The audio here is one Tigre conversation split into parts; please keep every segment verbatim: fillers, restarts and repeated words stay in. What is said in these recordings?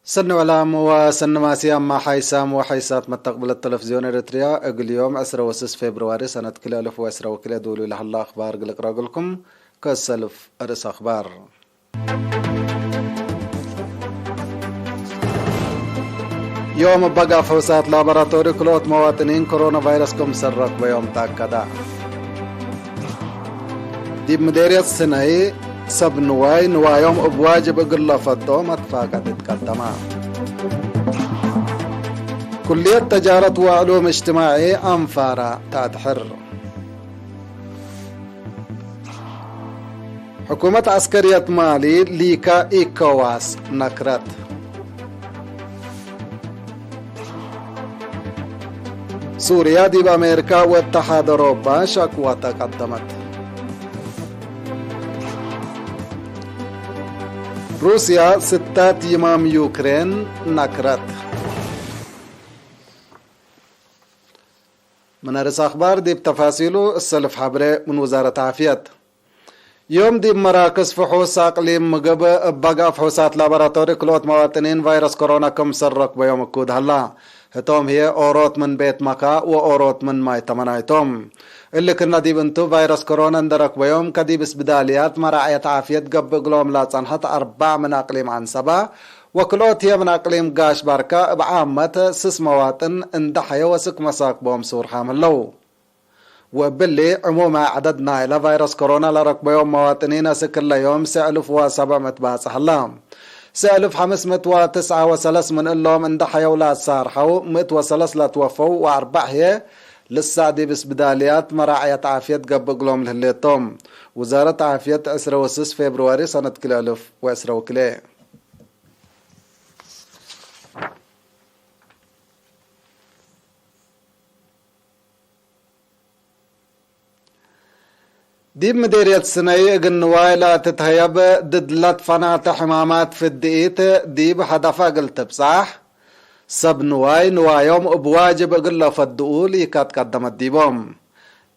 ሰኒ ወዕላም ወሰኒ ማስያም፣ ሓይሳም ወሓይሳት መተቅብለት ተለፍዝዮን ኤረትርያ፣ እግል ዮም ዕስረ ወስስ ፌብርዋሪ ሰነት ክልኤ አልፍ ወዕስረ ወክልኤ ዱሉ ለሀላ አኽባር እግል እቅረግልኩም። ከሰልፍ ርእስ አኽባር። ዮም እበ ጋፍ ሕውሳት ላቦራቶሪ ክልኦት መዋጥኒን ኮሮና ቫይረስ ክምሰል ረክበዮም ተአከደ። ዲብ ምዴርየት ስነይ ሰብ ንዋይ ንዋዮም እብ ዋጅብ እግል ለፈድኦ መትፋቀድ እትቀደመ። ኩልየት ተጃረት ወዕሉም እጅትማዒ አንፋራ ተአድሕር። ሕኩመት ዐስከርየት ማሊ ሊካ ኢኮዋስ ነክረት። ሱርያ ዲብ አሜሪካ ወእተሓድ አውሮፓ ሸክወተ ቀደመት። ሩስያ ስታት ይማም ዩክሬን ነክረት። ምን አርእስ አኽባር ዲብ ተፋሲሉ፣ እሰልፍ ሐብሬ ምን ውዛረት ዓፍየት። ዮም ዲብ መራክዝ ፍሑስ አቅሊም ምግብ እበ ጋፍ ፍሑሳት ላቦራቶሪ ክልኦት መዋጥኒን ቫይረስ ኮሮና ክምሰል ረክበዮም እኩድ ሀላ። ህቶም ህዬ ኦሮት ምን ቤት መካእ ወኦሮት ምን ማይ ተመናይቶም። እሊ ክነ ዲብ እንቱ፣ ቫይረስ ኮሮና እንደ ረክበዮም ከዲብ እስብዳልያት መራዕየት ዓፍየት ገብእ እግሎም ለጸንሐት አርበዕ ምን አቅሊም ዐንሰበ፣ ወክልኦት ህዬ ምን አቅሊም ጋሽ ባርካ እብ ዓመት ስስ መዋጥን እንደ ሐየው ወስክ መሳክቦም ሱር ሓም ህለው። ወእብሊ ዕሙመ ዐደድ ናይለ ቫይረስ ኮሮና ለረክበዮም መዋጥኒን አስክ እለ ዮም ሰዕ እልፍ ወሰብዕ ምእት ባጽሕ ሀላ። ሰዕ እልፍ ሐምስ ምእት ወትስዐ ወሰለስ ምን እሎም እንደ ሐየው ለአሳርሐው፣ ምእት ወሰለስ ለትወፈው ወአርበዕ ህዬ ልሳዕ ዲብ እስብዳልያት መራዕየት ዓፍየት ገብእ እግሎም ለህሌቶም። ውዛረት ዓፍየት ዕስረ ወስስ ፌብርዋሪ ሰነት ክልኤ እልፍ ወዕስረ ወክልኤ። ዲብ ምዴርየት ስነይ እግል ንዋይ ለትትሀየብ ድድ ለትፈናተ ሕማማት ፍድኢት ዲብ ሀደፈ እግል ትብጻሕ፣ ሰብ ንዋይ ንዋዮም እብ ዋጅብ እግል ለፈድኡ ሊካት ቀደመት ዲቦም።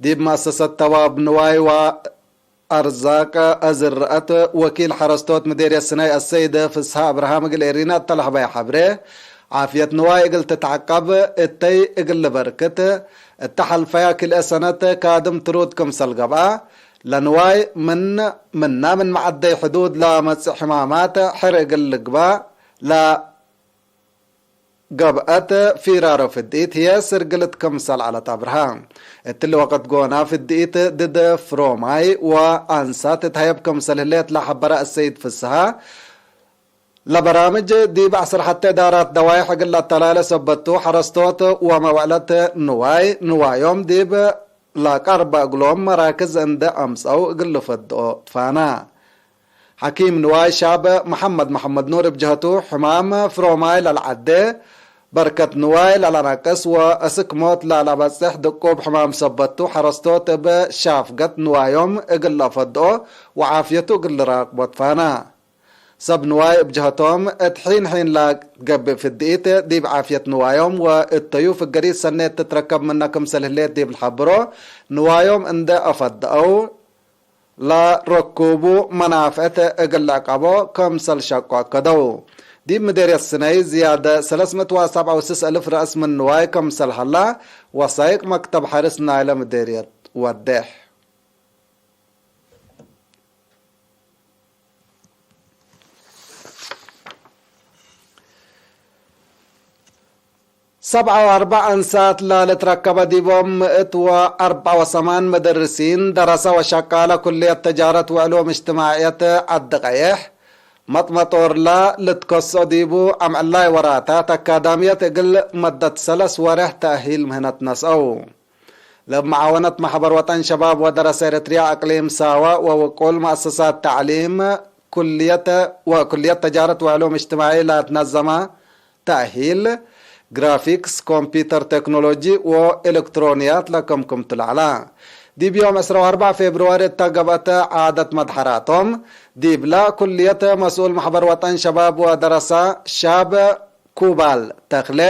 ዲብ መአሰሰት ተዋብ ንዋይ ወአርዛቅ አዝርአት ወኪል ሐረስቶት ምዴርየት ስነይ አሰይድ ፍስሐ አብርሃም እግል ኤሪና እተ ለሀበየ ሐብሬ፣ ዓፍየት ንዋይ እግል ትትዐቀብ እተይ እግል ልበርክት፣ እተ ሐልፈያ ክልኤ ሰነት ካድም ትሩድ ክምሰል ገብአ፣ ለንዋይ ምን፣ ምነ ምን መዐደይ ሕዱድ ለመጽእ ሕማማት ሕር እግል ልግበእ ለገብአት ፊራሮ ፍድኢት ህዬ ስርግልት ክምሰል ዐለት አብርሃ። እትሊ ወቅት ጎና ፍድኢት ድድ ፍሮማይ ወአንሳት ትትሀየብ ክምሰል ህሌት ለሐበረ አሰይድ ፍስሐ፣ ለበራምጅ ዲብ ዐስር ሐቴ እዳራት ደዋይሕ እግል ለአተላሌ ሰበት ቱ፣ ሐረስቶት ወመወዕለት ንዋይ፣ ንዋዮም ዲብ ለቀርበ እግሎም መራክዝ እንዴ አምጸው እግል ልፈድኦ ትፋና። ሐኪም ንዋይ ሻብ መሐመድ መሐመድ ኑር እብ ጀህቱ፣ ሕማም ፍሮማይ ለለዐዴ፣ በርከት ንዋይ ለለነቅስ ወእስክ ሞት ለለበጽሕ ድቁብ ሕማም ሰበት ቱ፣ ሐረስቶት እብ ሻፍገት ንዋዮም እግል ለአፈድኦ ወዓፍየቱ እግል ልራቅቦ ትፋና። ሰብ ንዋይ እብ ጀሀቶም፣ እት ሒን ሒን ለገብእ ፍድኢት ዲብ ዓፍየት ንዋዮም ወእተዩ ፍገሪት ሰኔት ትትረከብ ምነ ክምሰል ህሌት ዲብ ለሐብሮ፣ ንዋዮም እንዴ አፈደአው ለረኩቡ መናፍዕት እግል ለዕቀቦ ክምሰል ሸቁ አከደው። ዲብ ምዴርየት ስነይ ዝያደ ሰለስ ምእት ወሰብዓ ወስስ እልፍ ረአስ ምን ንዋይ ክምሰል ሀላ ወሳይቅ መክተብ ሐርስ ናይለ ምዴርየት ወዴሕ። ሰብዓ ወአርበዕ አንሳት ለልትረከበ ዲቦም ምእት ወአርበዕ ወሰማን መደርሲን፣ ደረሰ ወሸቃለ ኩልየት ተጃረት ወዕሉም እጅትማዕየት ዐዲ ቀየሕ፣ መጥመጦርላ ልትከስኦ ዲቡ አምዕላይ ወራታት አካዳምየት እግል መደት ሰለስ ወሬሕ ተእሂል ምህነት ነስአው። ለእብ መዓወነት መሕበር ወጠን ሸባብ ወደረሰ ኤረትርያ አቅሊም ሳወ ወውቁል መአሰሳት ተዕሊም ኩልየት ወኩልየት ተጃረት ወዕሉም እጅትማዒ ለትነዘመ ተእሂል ግራፊክስ፣ ኮምፒተር ቴክኖሎጂ ወኤለክትሮንያት ለከምክምቱ ለዐላ። ዲብ ዮም ዕስራ ወአርበዕ ፌብርዋሪ እተ ገብአተ ዓደት መድሐራቶም፣ ዲብለ ኩልየት መስኡል መሕበር ወጠን ሸባብ ወደረሰ ሻብ ኩባል ተክሌ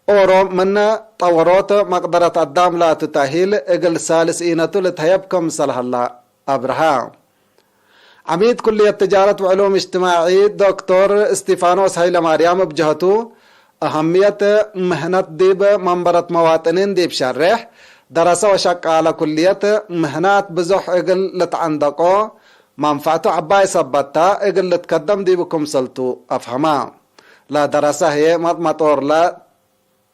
ኦሮም ምን ጠወሮት መቅደረት አዳም ላቱ ተእሂል እግል ሳልስ ኢነቱ ልትሀየብ ክምሰል ሀላ አብርሃ። ዐሚድ ኩልየት ትጃረት ወዕሉም እጅትማዒ ዶክቶር እስቲፋኖስ ሀይለማርያም እብ ጀህቱ፣ አሀምየት ምህነት ዲብ መንበረት መዋጥኒን ዲብ ሸሬሕ፣ ደረሰ ወሸቃለ ኩልየት ምህናት ብዙሕ እግል ልትዐንደቆ መንፈዕቱ ዐባይ ሰበት ተ፣ እግል ልትከደም ዲቡ ክምሰልቱ አፍሀመ። ለደረሰ ህዬ መጥመጦር ለ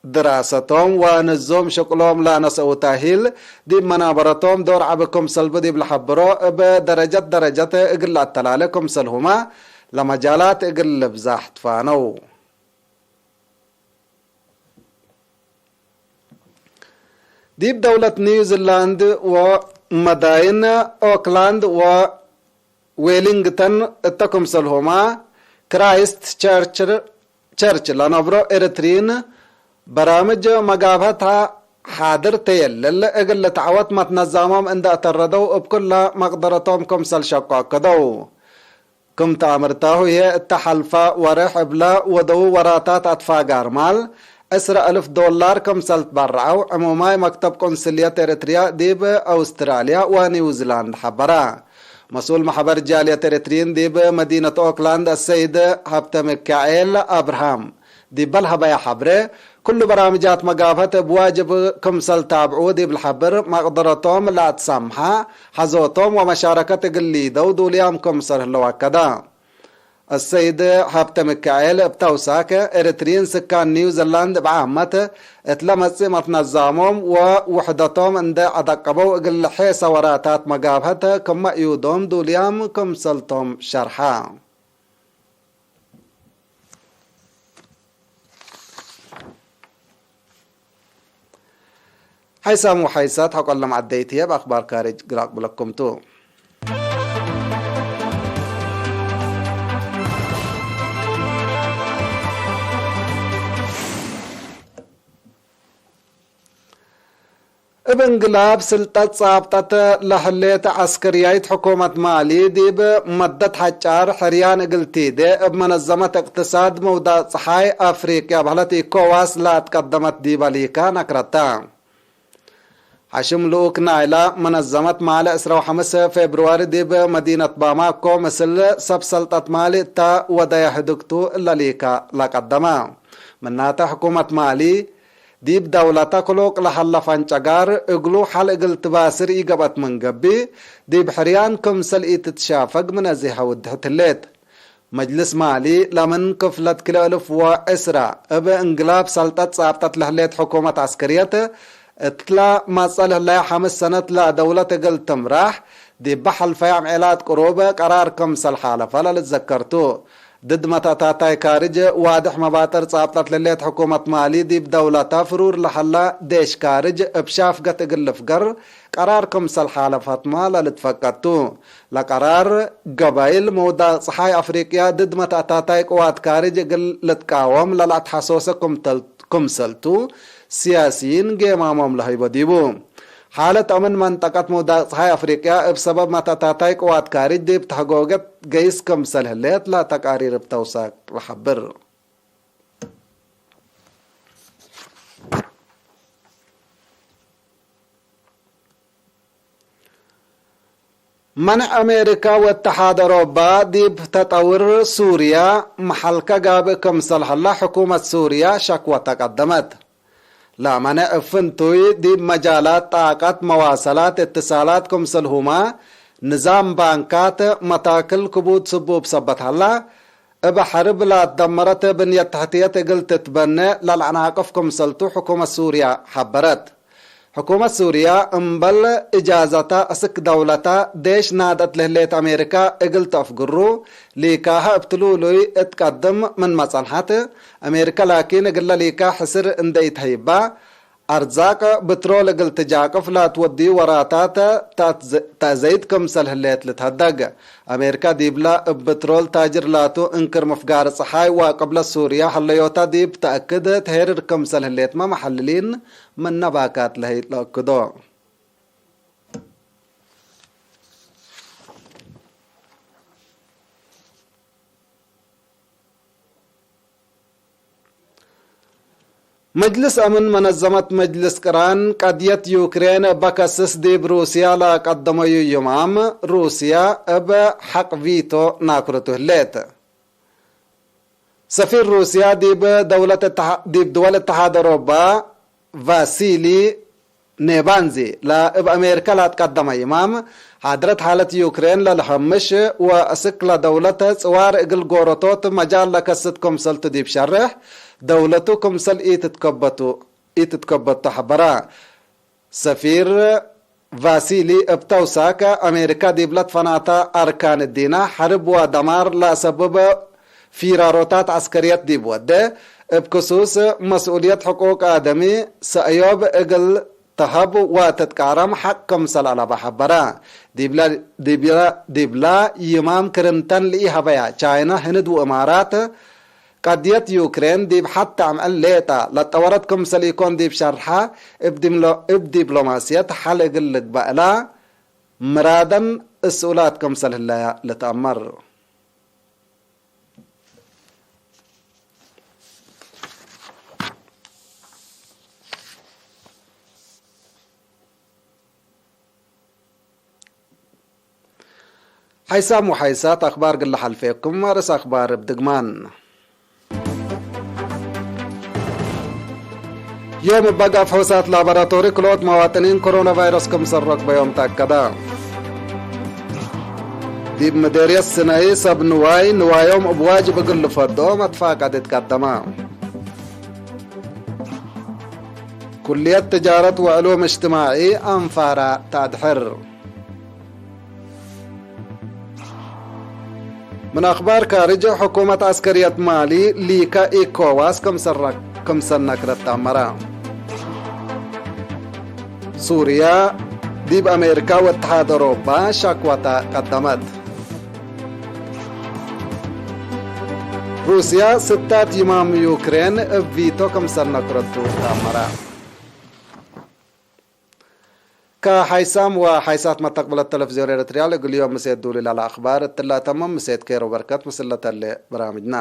ድራሰቶም ወንዞም ሽቅሎም ለነሰኡ ታሂል፣ ዲብ መናበረቶም ዶር ዐቢ ክምሰልቡ ዲብ ለሐብሮ፣ እብ ደረጀት ደረጀት እግል ለአተላሌ ክምሰልሁመ፣ ለመጃላት እግል ልብዛሕ ትፋነው። ዲብ ደውለት ኒውዚላንድ ወመዳይን ኦክላንድ ወ ዌሊንግተን እተ ክምሰልሁመ፣ ክራይስት ቸርች፣ ቸርች ለነብሮ ኤረትርዪን በራምጅ መጋብሀት ሓድር ተየልል እግል ልትዐወት መትነዛሞም እንደ አተረደው እብ ኩለ መቅደረቶም ክምሰል ሸቆ አከደው። ክም ተአምርታሁ ህዬ እተ ሐልፈ ወሬሕ እብለ ወደዉ ወራታት አትፋጋር ማል ዕስረ እልፍ ዶላር ክምሰል ትበረዐው ዕሙማይ መክተብ ቁንስልየት ኤረትርያ ዲብ አውስትራልያ ወኒውዚላንድ ሐበረ። መስኡል መሕበር ጃልየት ኤረትርዪን ዲብ መዲነት ኦክላንድ አሰይድ ሀብተሚካኤል አብርሃም ዲበ ለሀበየ ሐብሬ፣ ኩሉ በራምጃት መጋብሀት እብ ዋጅብ ክምሰል ታብዕዉ ዲብ ለሐብር፣ መቅደረቶም ለአትሰምሐ፣ ሐዞቶም ወመሻረከት እግል ሊደው ዱልያም ክምሰል ህለው አከደ። አሰይድ ሀብተሚካኤል እብ ተውሳክ፣ ኤረትርዪን ስካን ኒውዚላንድ እብ ዓመት እት ለመጽእ መትነዛሞም ወውሕደቶም እንዴ አደቀበው እግል ሔሰ ወራታት መጋብሀት ክመ እዩዶም ዱልያም ክምሰልቶም ሸርሐ። ሐይሳም ወሐይሳት ሐቆ ለመዐደይት ህዬ እብ አክባር ካርጅ ግል አቅብለኩም ቱ። እብ እንግላብ ስልጠት ጻብጠት ለህሌት ዐስከርያይት ሕኩመት ማሊ፣ ዲብ መደት ሐጫር ሕርያን እግል ቲዴ፣ እብ መነዘመት እቅትሳድ መውዳቅ ጸሓይ አፍሪቅያ በህለት ኢኮዋስ ለአትቀደመት ዲበ ሊካ ነክረተ። ሐሽም ልኡክ ናይላ መነዘመት ማለ ዕስራ ወሐምስ ፌብርዋሪ ዲብ መዲነት ባማኮ ምስል ሰብ ሰልጠት ማሊ እተ ወደየ ህድግቱ እለ ሊካ ለቀደመ። ምናተ ሕኩመት ማሊ፣ ዲብ ደውለተ ክሉቅ ለሀለ ፈንጨጋር እግሉ ሐል እግል ትባስር ኢገብአት ምን ገብእ፣ ዲብ ሕርያን ክምሰል ኢትትሻፈግ ምን አዜሐ ውድሕት ህሌት። መጅልስ ማሊ ለምን ክፍለት ክልኤ እልፍ ወዕስራ እብ እንግላብ ሰልጠት ጻብጠት ለህሌት ሕኩመት ዐስከርየት፣ እትለ መጸ ለህለየ ሐምስ ሰነት ለደውለት እግል ትምራሕ፣ ዲበ ሐልፈየ አምዔላት ቅሩብ ቀራር ክምሰል ሓለፈ ለልትዘከር ቱ። ድድ መተአታታይ ካርጅ ዋድሕ መባጥር ጻብጠት ለህሌት ሕኩመት ማሊ፣ ዲብ ደውለተ ፍሩር ለሀለ ዴሽ ካርጅ እብ ሻፍገት እግል ልፍገር ቀራር ክምሰል ሓለፈትመ ለልትፈቀድ ቱ። ለቀራር፣ ገባይል መውዳቅ ጸሓይ አፍሪቅያ ድድ መተአታታይ ቅዋት ካርጅ እግል ልትቃወም ለለአትሐሶሰ ክምተል-፣ ክምሰልቱ፣ ሲያሲይን ጌማሞም ለሀይቦ ዲቡ። ሓለት አምን መንጠቀት መውዳቅ ጸሓይ አፍሪቅያ እብ ሰበብ መተአታታይ ቅዋት ካርጅ ዲብ ተህጎገት ገይስ ክምሰል ህሌት ለተቃሪር እብ ተውሳክ ለሐብር። መንዕ አሜሪካ ወእተሓድ አውሮባ ዲብ ተጠውር ሱርያ መሐልከ ጋብእ ክምሰል ሀላ ሕኩመት ሱርያ ሸክወተ ቀደመት። ለመንዕ እብ ፍንቱይ ዲብ መጃላት ጣቀት፣ መዋሰላት፣ እትሳላት ክምሰልሁመ ንዛም ባንካት፣ መታክል ክቡድ ስቡብ ሰበት ሀላ፣ እብ ሐርብ ላትደመረት ብንየት ተሕትየት እግል ትትበኔ ለለአናቅፍ ክምሰልቱ ሕኩመት ሱርያ ሐበረት። ሕኩመት ሱርያ እምበል እጃዘተ እስክ ደውለተ ዴሽ ናደት ለህሌት አሜሪካ እግል ተአፍግሩ፣ ሊካሀ እብ ትሉሉይ እት ቀድም ምን መጸንሐት፣ አሜሪካ ላኪን እግለ ሊካ ሕስር እንዴ ኢተሀይባ፣ አርዛቅ ብትሮል እግል ትጃቅፍ ላትወድዩ ወራታት ተአትዘ-፣ ተአዘይድ ክምሰል ህሌት ልትሀደግ። አሜሪካ ዲብላ እብ ብትሮል ታጅር ላቱ እንክር ምፍጋር ጸሓይ ወቅብለት ሱርያ ሀለዮታ ዲብ ተአክድ ተሄርር ክምሰል ህሌትመ መሐልሊን ምነ ባካት ለህይ ለአክዶ። መጅልስ አምን መነዘመት መጅልስ ቅራን ቀድየት ዩክሬን እበ ከስስ ዲብ ሩስያ ለቀደመዩ ይማም፣ ሩስያ እብ ሐቅ ቪቶ ናክረቱ ህሌት። ሰፊር ሩስያ ዲብ ደውለት እተሓ-፣ ዲብ ድወል እተሓድ አውሮባ ቫሲሊ ኔባንዚ ለእብ አሜሪከ ለአትቀደመ ይማም፣ ሓድረት ሓለት ዩክሬን ለልሐምሽ ወአስክ ለደውለት ጽዋር እግል ጎረቶት መጃል ለከስት ክምሰልቱ ዲብ ሸርሕ፣ ደውለቱ ክምሰል ኢትትከበቱ፣ ኢትትከበቱ ሐበረ። ሰፊር ቫሲሊ እብ ተውሳክ፣ አሜሪካ ዲብ ለትፈናተ አርካን እዲነ፣ ሐርብ ወደማር ለአሰብብ ፊራሮታት ዐስከርየት ዲብ ወዴ፣ እብ ክሱስ መስኡልየት ሕቁቅ አደሚ ሰእዮብ እግል ተሀብ ወትትቃረም ሐቅ ክምሰል አለበ ሐበረ። ዲብለ፣ ዲብለ፣ ዲብለ ይማም ክርንተን ለኢሀበያ ቻይና፣ ህንድ ወእማራት፣ ቀድየት ዩክሬን ዲብ ሐቲ አምዕል ሌጠ ለጠወረት ክምሰል ኢኮን ዲብ ሸርሐ፣ እብ ዲምሎ-፣ እብ ዲፕሎማስየት ሐል እግል ልግበእ እላ ምራደን እስኡላት ክምሰል ህለያ ልትአመር። ሓይሳም ወሓይሳት አክባር እግል ለሐልፌኩም፣ አርእስ አክባር እብ ድግማን። ዮም እበ ገብእ ፍሑሳት ላቦራቶሪ ክልኦት መዋጥኒን ኮሮና ቫይረስ ክምሰል ረክበዮም ተአከደ። ዲብ ምዴርየት ስነይ ሰብ ንዋይ፣ ንዋዮም እብ ዋጅብ እግል ልፈድኦ መትፋቀድ እትቀደመ። ኩልየት ትጃረት ወዕሉም እጅትማዒ አንፋራ ተአድሕር። ምን አክባር ካርጅ፣ ሕኩመት ዐስከርየት ማሊ ሊከ ኢኮዋስ ክምሰል ረክ-፣ ክምሰል ነክረት ተአመረ። ሱርያ ዲብ አሜሪካ ወእትሓድ አውሮፓ ሸክወተ ቀደመት። ሩስያ ስታት ይማም ዩክሬን እብ ቪቶ ክምሰል ነክረቱ ተአመረ። ከሓይሳም ወሓይሳት መተቅብለት ተለፍዝዮን ኤረትርያ ለእግል ዮም ምሴት ዱሊ ለለአክባር እትለ አተምም፣ ምሴት ኬሮ በርከት ምስል ለተሌ በራምጅና።